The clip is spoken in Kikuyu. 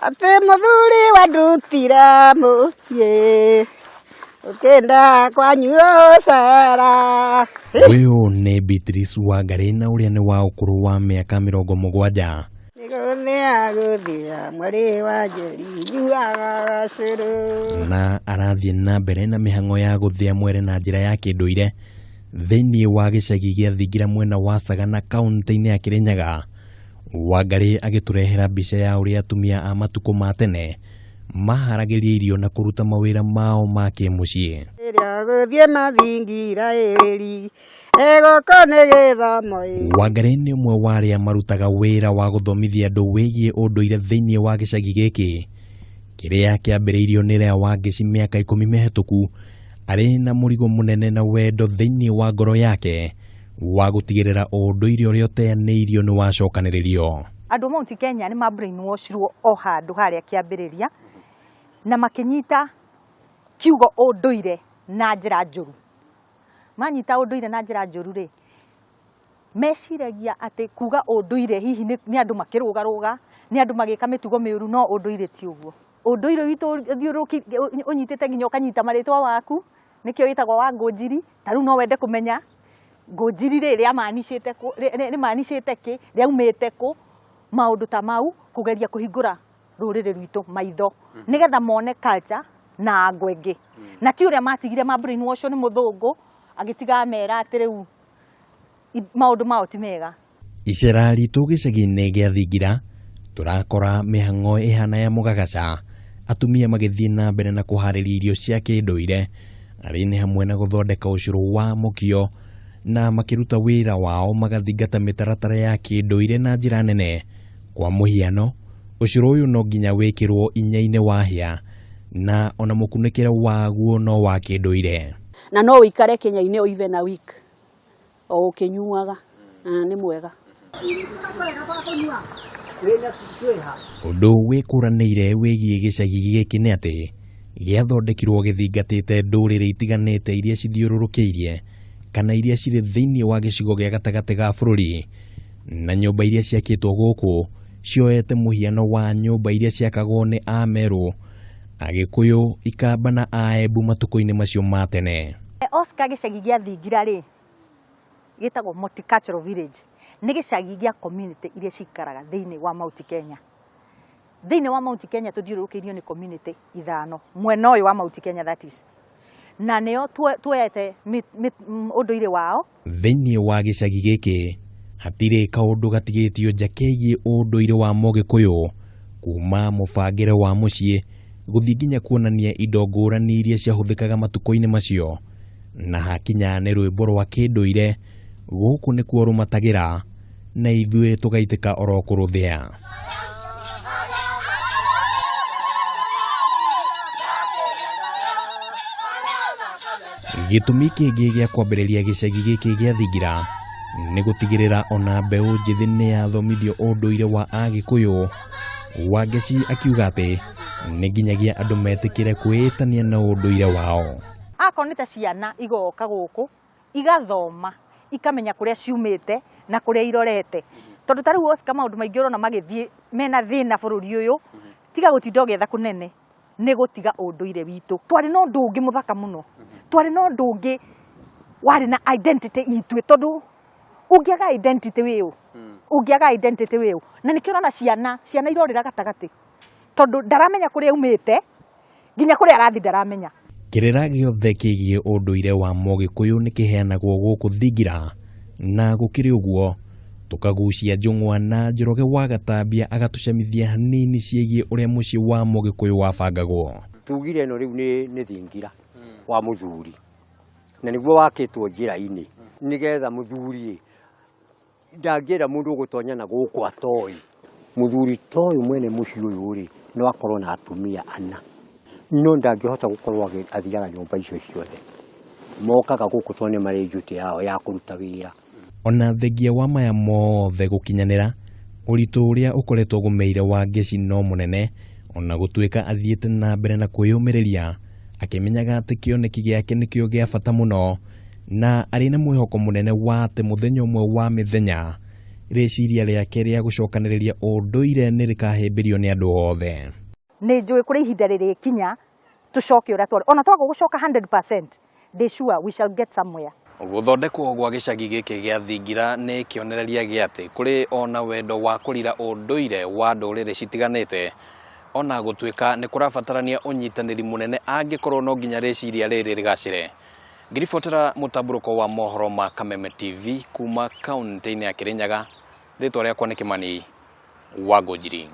Atĩ mũthuri wandutire mũciĩ ũkĩnda kwanyu ũcera. Ũyũ nĩ Beatrice Wangarĩ na ũrĩa nĩ wa ũkũrũ wa mĩaka 70. Nĩgũthĩa gũthĩa mwarĩ wa Njeri nyuaga gacũrũ. Na arathiĩ na mbere na mĩhang'o ya gũthĩa mwere na njĩra ya kĩndũire thĩinĩ wa gĩcagi gĩa Thingira mwena wa Sagana kaũntĩ-inĩ ya Kĩrĩnyaga. Wangarĩ agĩtũrehera mbica ya ũrĩa atumia a matukũ ma tene maharagĩria irio na kũruta mawĩra mao ma kĩmũciĩ. Rĩrĩa gũthiĩ mathingira ĩrĩri ĩgũkũ nĩ gĩthomo ĩ. Wangarĩ nĩ ũmwe wa arĩa marutaga wĩra wa gũthomithia andũ wĩgiĩ ũndũire thĩinĩ wa gĩcagi gĩkĩ kĩrĩa kĩambĩrĩirio nĩ Lea Wangeci mĩaka 10 mĩhetũku, arĩ na mũrigo mũnene na wendo thĩinĩ wa ngoro yake wa gũtigĩrĩra ũndũire ũrĩa ũteanĩirio nĩ wacokanĩrĩrio. Andũ Mount Kenya nĩ ma brainwashirwo o handũ harĩa kĩambĩrĩria na makĩnyita kiugo ũndũire na njĩra njũru. Manyita ũndũire na njĩra njũru rĩ, meciragia atĩ kuga ũndũire hihi nĩ andũ makĩrũgarũga, nĩ andũ magĩka mĩtugo mĩũru, no ũndũire ti ũguo. Ũndũire witũ ũnyitĩte nginya ũkanyita marĩtwa waku, nĩkĩo wĩtagwo wa Ngũnjiri. Ta rĩu no wende kũmenya Ngũnjiri rĩ rĩamanicĩte kũ, rĩmanicĩte kĩ, rĩaumĩte kũ, maũndũ ta mau, kũgeria kũhingũra rũrĩrĩ rwitũ maitho nĩgetha mone culture na ango ĩngĩ, na ti ũrĩa matigire ma brainwash nĩ mũthũngũ agĩtiga amera atĩ rĩu maũndũ mao ti mega. Icera ritũ gĩcagi-inĩ gĩa Thingira tũrakora mĩhang'o ĩhana ya mũgagaca, atumia magĩthiĩ na mbere na kũharĩria irio cia kĩndũire, arĩ nĩ hamwe na gũthondeka ũcũrũ wa mũkio na makĩruta wĩra wao magathingata mĩtaratara ya kĩndũire na njĩra nene. Kwa mũhiano, ũcũrũ ũyũ no nginya wĩkĩrwo inya-inĩ wa hĩa na ona mũkunĩkĩre waguo no wa kĩndũire. Na no ũikare Kenya-inĩ o even a week o ũkĩnyuaga, nĩ mwega. Ũndũ wĩkũranĩire wĩgiĩ gĩcagi gĩkĩ nĩ atĩ gĩathondekirwo gĩthingatĩte ndũrĩrĩ itiganĩte iria cithiũrũrũkĩirie kana iria cirĩ thĩinĩ wa gĩcigo gĩa gatagatĩ ga bũrũri, na nyũmba iria ciakĩtwo gũkũ cioete mũhiano wa nyũmba iria ciakagwo nĩ Amerũ, Agĩkũyũ, Ikamba na Aembu matukũ-inĩ macio ma tene. Oscar, gĩcagi gĩa Thingira rĩ gĩtagwo multicultural village, nĩ gĩcagi gĩa community iria cikaraga thĩinĩ wa Mount Kenya. Thĩinĩ wa Mount Kenya tũthiũrũrũkĩirio nĩ community 5 mwena ũyũ wa Mount Kenya, that is, na nĩo tuoete ũndũire wao. Thĩinĩ wa gĩcagi gĩkĩ hatirĩ kaũndũ gatigĩtio nja kegiĩ ũndũire wa Mũgĩkũyũ, kuma mũbangĩre wa mũciĩ gũthiĩ nginya kuonania indo ngũrani iria ciahũthĩkaga matukũ-inĩ macio, na hakinya nĩ rwĩmbo rwa kĩndũire gũkũ nĩkuo rũmatagĩra na ithuĩ tũgaitĩka oro kũrũthĩa. Gĩtũmi kĩngĩ gĩa kwambĩrĩria gĩcagi gĩkĩ gĩa Thingira nĩ gũtigĩrĩra ona mbeũ njĩthĩ nĩ yathomithio ũndũire wa Agĩkũyũ. Wangeci akiuga atĩ nĩ nginyagia andũ metĩkĩre kwĩĩtania na ũndũire wao. Akorwo nĩ ta ciana igoka gũkũ igathoma ikamenya kũrĩa ciumĩte na kũrĩa irorete, tondũ ta rĩu Oscar maũndũ maingĩ ũrona magĩthiĩ mena thĩna bũrũri ũyũ, tiga gũtinda ũgĩetha kũnene, nĩ gũtiga ũndũire witũ. Twarĩ na ũndũ ũngĩ mũthaka mũno, twarĩ na ũndũ ũngĩ warĩ na identity itũ, tondũ ũngĩaga identity wĩũ, ũngĩaga identity wĩũ, na nĩkĩo ũrona ciana irorĩra gatagatĩ, tondũ ndaramenya kũrĩa aumĩte nginya kũrĩa arathiĩ ndaramenya. Kĩrĩra gĩothe kĩgiĩ ũndũire wa Mũgĩkũyũ nĩ kĩheanagwo gũkũ Thingira, na gũkĩrĩ ũguo tũkagucia njũng'wa na Njoroge wa Gatambia agatũcemithia hanini ciĩgiĩ ũrĩa mũciĩ wa Mũgĩkũyũ wabangagwo. Tugire ĩno rĩu nĩ thingira wa mũthuri, na nĩguo wakĩtwo njĩra-inĩ nĩgetha mũthuri ndangĩenda mũndũ ũgũtonya na gũkũ atoĩ. Mũthuri ta ũyũ mwene mũciĩ ũyũ rĩ, no akorwo na atumia ana, no ndangĩhota gũkorwo athiaga nyũmba icio ciothe. Mokaga gũkũ tondũ nĩ marĩ duty yao ya kũruta wĩra. Ona thengia wa maya mothe gũkinyanĩra, ũritũ ũrĩa ũkoretwo ũgũmĩire Wangeci no mũnene, ona gũtuĩka athiĩte na mbere na kwĩyũmĩrĩria akĩmenyaga atĩ kĩoneki gĩake nĩkĩo gĩa bata mũno, na arĩ na mwĩhoko mũnene wa atĩ mũthenya ũmwe wa mĩthenya Rĩciria rĩake rĩa gũcokanĩrĩria ũndũire nĩ rĩkahĩmbĩrio nĩ andũ othe. Nĩ njũĩ kũrĩ ihinda rĩrĩkinya tũcoke ũrĩa twarĩ, ona twaga gũcoka 100%, ndĩ sure we shall get somewhere. Gũthondekwo gwa gĩcagi gĩkĩ gĩa Thingira nĩ kĩonereria gĩa atĩ kũrĩ ona wendo wa kũrira ũndũire wa ndũrĩrĩ citiganĩte, ona gũtuĩka nĩ kũrabatarania ũnyitanĩri mũnene angĩkorwo no nginya rĩciria rĩrĩ rĩgacĩre. Ngĩribotera mũtambũrũko wa mohoro ma Kameme TV kuma kaunti-inĩ ya Kĩrĩnyaga, rĩtwa rĩakwa nĩ Kĩmani wa Ngũnjiri.